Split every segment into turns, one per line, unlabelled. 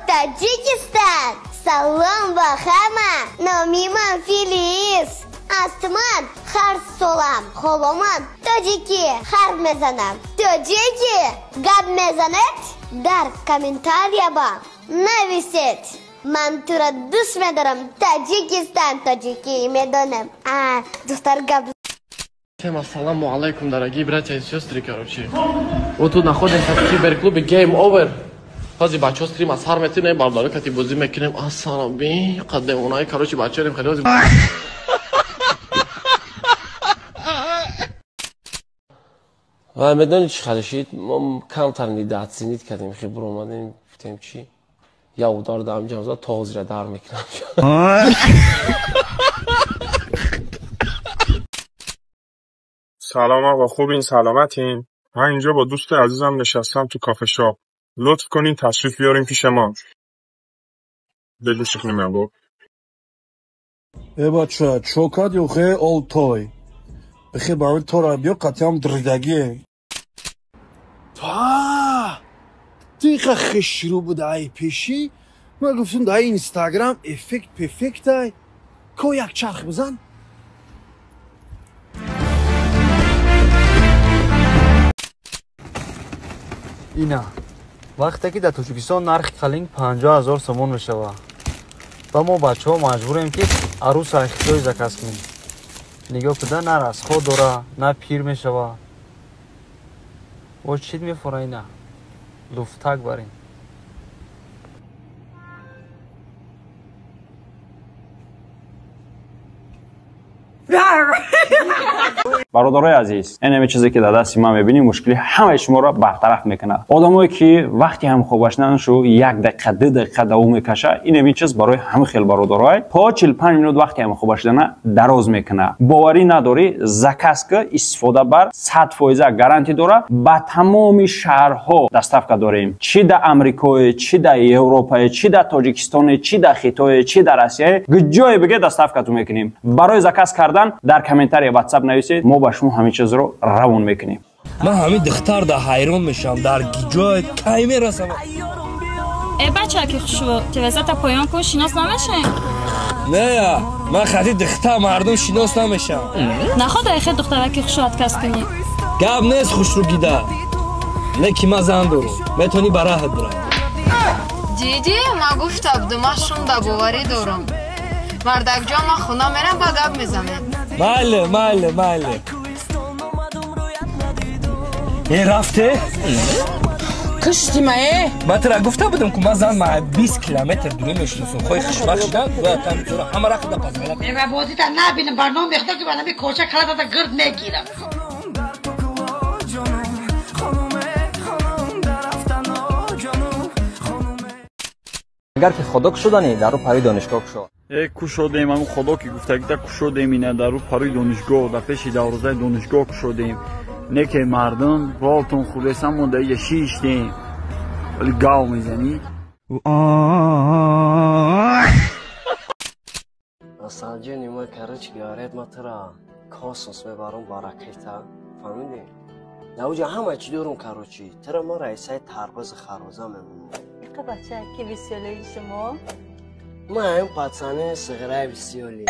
Таджикистан! Салом ба ҳама! Номи ман Филис. Аст ман ҳар солам. Ҳоло ман тоҷикӣ ҳарф мезанам. Тоҷикӣ гап мезанед? Дар комментария ба нависед. Ман туро дӯст медорам. Таджикистан, тоҷикӣ медонам. А, духтар гап.
Всем ассаламу алейкум, дорогие братья и сестры, короче. Вот тут находимся в киберклубе Game Over. Ҳози бачаҳо стрим аз ҳар метинем, бародаро кати бозӣ мекунем. Ассалом, би қадемонаи, короче, бачаҳорем хеле ҳози.
Ва медонӣ чӣ халишид? Мо камтар недооценить кардем, хе буромадем, гуфтем чӣ? Я удар дам ҷам зад, то ҳозира дар мекунам.
سلام آقا، خوبین؟ سلامتین؟ من اینجا با دوست عزیزم نشستم تو کافه شاپ. لطف کنین تشریف بیارین پیش ما. بگو شوخی من.
Э бача, чо кад ёхе олтой? Бихе барои тора биё қатъиам дридагие.
Та! Тиқа хишрӯ буда ай пешӣ. Ман гуфтам дар Инстаграм эффект перфектай. Ко як чарх бизан.
Ина вақте ки дар Тоҷикистон нархи қалинг 50 000 сомон мешавад ва мо бачаҳо маҷбурем, ки аруса хитои заказ кунем. Нигоҳ куда, на расход дора, на пир мешава. О, чит мефора, ина луфтак барин.
Бародарои азиз, ин ҳаме чизе ки дар дасти ман мебинӣ, мушкили ҳамаи шуморо бартараф мекунад. Одамое ки вақти ҳамхобашнашу як дақиқа, 2 дақиқа давом мекаша, ин ҳамин чиз барои ҳама хел бародарое то 45 минут вақти ҳамхоба дароз мекунад. Боварӣ надорӣ, заказ ка, истифода бар, 100 фоиза гарантӣ дора. Ба тамоми шаҳрҳо доставка дорем, чӣ дар Амрикое, чӣ дар Европае, чӣ дар Тоҷикистоне, чӣ дар Хитое, чӣ дар Россияе, ҷое биге, доставкату мекунем. Барои заказ кардан дар комментария Ватсап нависед, мо ба шумо ҳамин чизро равон мекунем.
Ман ҳамин духтар да ҳайрон мешавам, дар ҷой кай мерасам?
Э бачаки хушрӯ, телевизорта поён кун, шинос намешаем.
Не, ман хати духтар мардум шинос намешавам.
Наход айхе духтараки хушрӯ отказ кунӣ.
Гап нест, хушрӯ гида, не ки ман зан дорам, метавонӣ ба раҳат бирав.
Дидӣ, ман гуфта будум, ман шумда боварӣ дорам. Мардакҷон, ман хона мерам, ба гап мезанем.
Майли, майли, майли. Э, рафте.
Куштима, э.
Ман тура гуфта будам, ку ман зан ма 20 километр дурӣ мешиносам. Хоҳи хушбахт шудан ҳама рақда пазмела.
Бозита набинам, барнома мехта, ки банами коча калатата гирд мегирам.
Агар ки худо кушоданӣ, дару пари донишгоҳ кушо.
Э, кушодем, ҳамн худо ки гуфтагита кушодем, ина дару пари донишгоҳ, дар пеши дарвозаи донишгоҳ кушодем. Не ки мардум ролтон хӯрдесам, мо дар иҷа шиштем, вале гав мезанӣ.
Асалҷони ма, короче говорят, ма тура космос мебарам ба ракета, фаҳмидӣ? Дар оҷа ҳама чӣ дорум, короче, тура ма раисаи тарбази хароза мемонам.
Иқа бача ки весёлаи шумо.
Ма ҳам пацаны сыграй весёлый.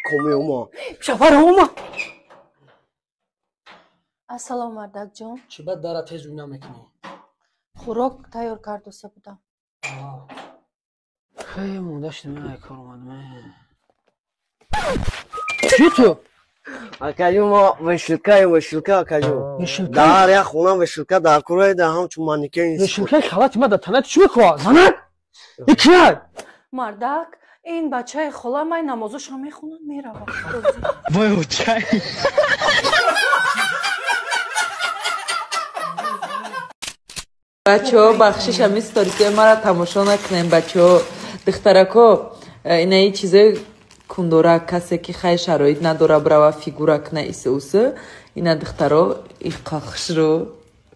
Коми ума.
Шафар ума.
Ассалом, мардакҷон.
Чӣ бад дара тез уйна мекунӣ?
Хӯрок тайёр кардоса будам.
Хеле монда шудам, ай кор омадам. Чӣ ту?
Акаҷон, мо вешилкаем, вешилка, акаҷон. Дар як хона вешилка дар кураи да ҳамчун манекен.
Вешилкаи халати ма дар танати чӣ мекӯҳад? Занак? И кияй?
Мардак, ин бачаи хола май, намозошро мехонад, меравад.
Вой, очай.
Бачаҳо, бахшиш, ҳамин сторисҳои маро тамошо накунем. Бачаҳо, духтарако, инаи чизои кундора, касе ки хай шароит надора бирава фигура куна, иса уса, ина духтаро иқа хушрӯ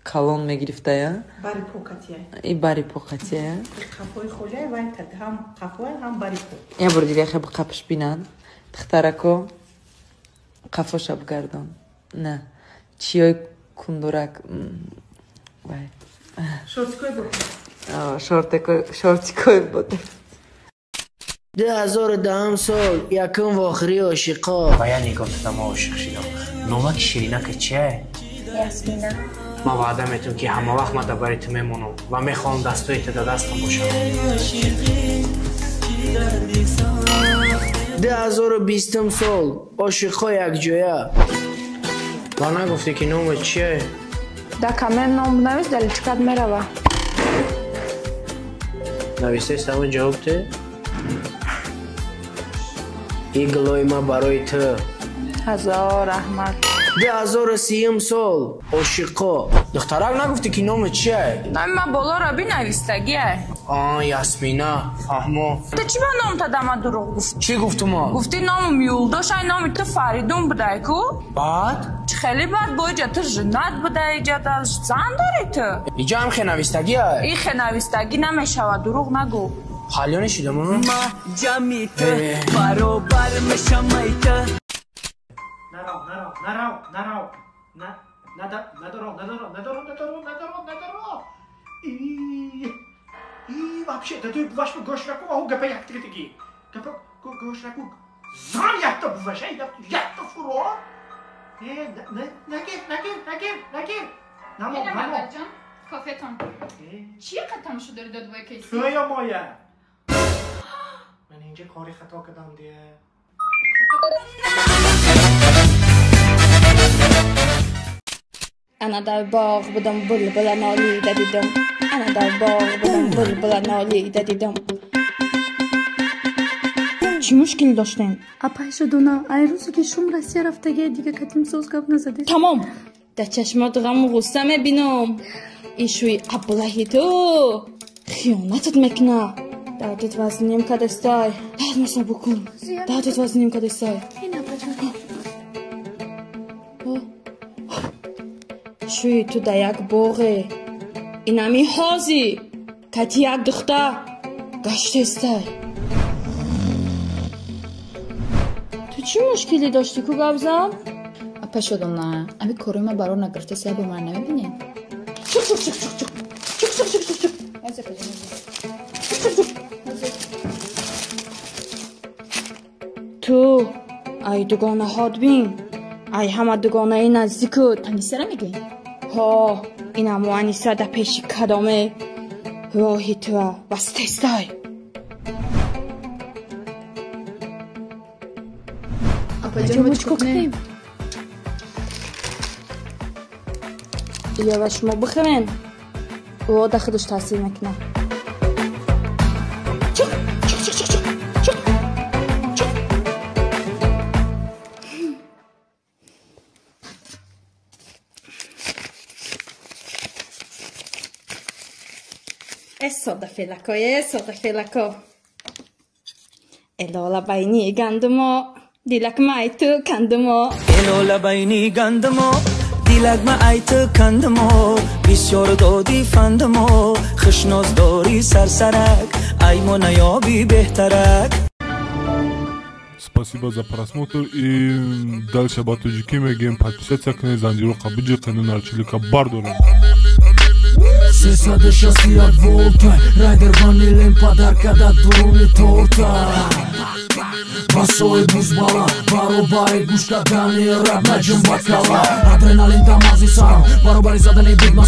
калон мегирифтая. И бари покатия. Я бори дига хе қапш бинан, духтарако, қафоша бигардон, на чиёи кундорак вай. Шортикои буд.
2010 сол якум вохӯрии ошиқо.
Ва я нигоҳ додам, ошиқ шидам. Номаки ширинака чие?
Ясмина.
Ман ваъда метам, ки ҳама вақт ман дар бари ту мемонам ва мехоҳам дастои ту дар дастам бошад.
2020 сол ошиқҳо якҷоя.
Ва нагуфтӣ, ки номат чие?
Дар коммент ном бинавис, дар личкат мерава.
Нависест ҳамон ҷавоб те?
И гулои ман барои ту.
Ҳазор раҳмат.
2030 сол ошиқҳо.
Духтарак, нагуфтӣ, ки номат чие?
Номи ман болоро бинавистагие.
А, Ясмина, фаҳмо.
Ту чӣ ба номта да ман дурӯғ гуфтӣ?
Чӣ гуфтума?
Гуфтӣ номам Юлдош, ай номи ту Фаридун будай ку?
Баъд?
Чӣ хеле бад, бо иҷа ту женат будай, иҷа зан дорӣ ту?
Иҷа ҳам хе навистагие?
И хе навистагӣ намешавад, дурӯғ нагӯ.
Ҳалёне шидам?
Ма ҷами ту баробар мешамай ту.
Нарав, нарав, нарав, нарав. Надоро, надоро, надоро, надоро, надоро, надоро. И вообще, да той буваш гӯш наку, ау гапа як тиги. Гапа гӯш наку. Зан якта буваш, ай якта фуро. Не, нагир, нагир, нагир, нагир. Намо, намо.
Кофетон. Чӣ қад тамошо дори додвои кейси?
Туя моя. Ман инҷа кори хато кардам дия.
Ана дар боғ будам, булбула нолида дидам. Ана дар боғ будам, булбула нолида дидам.
Чӣ мушкил доштем?
Апай Шодона, ай рӯзе ки шум Россия рафтагия, дига катим соз гап назадед.
Тамом, дар чашмот ғаму ғусса мебинам. Ишӯи аблаҳи ту хиёнатат мекуна. Дардат вазнинем кадестай. Дард маса букун. Дардат вазнинем кадестай. Шӯи ту дар як боғе, инами ҳози кати як духтар гаштестай. Ту чӣ мушкилӣ доштӣ ку, гапзан?
Апа Шодона, ами корои ма барор нагирифтест, як бор мара намебинӣ?
Чуқ, чуқ, чуқ, чуқ, чуқ, чуқ, чуқ, чуқ, чуқ. Ту ай дугонаҳот бин, ай ҳама дугонаи наздикут.
Анисара мегӯӣ?
Ҳо, инаму Аниса дар пеши кадоме роҳи туа бастестай.
Апаҷон, мо чӣ кор кунем?
Илова шумо бихӯрен, ӯ дар худаш таъсир мекунад. Чуқ, чуқ, чуқ, чуқ, чуқ, чуқ. Э сода фелако, э сода фелако. Элола байни гандумо, дилак май ту кандумо.
Элола байни гандумо, дилак май ту кандумо. Бисёр доди фандумо, хушноз дори сарсарак, ай мо наёби беҳтарак.
Спасибо за просмотр и дальше ба тоҷикӣ мегӯем: подписаться кунед, занҷироқа биҷиқену нарчилика бардорем.
361 волта райдер ванилем подарка да дуруни торта. Басои бузбала баробари гӯш кардани раб наҷум бакала. Адреналин дамази сарам баробари задани бигма.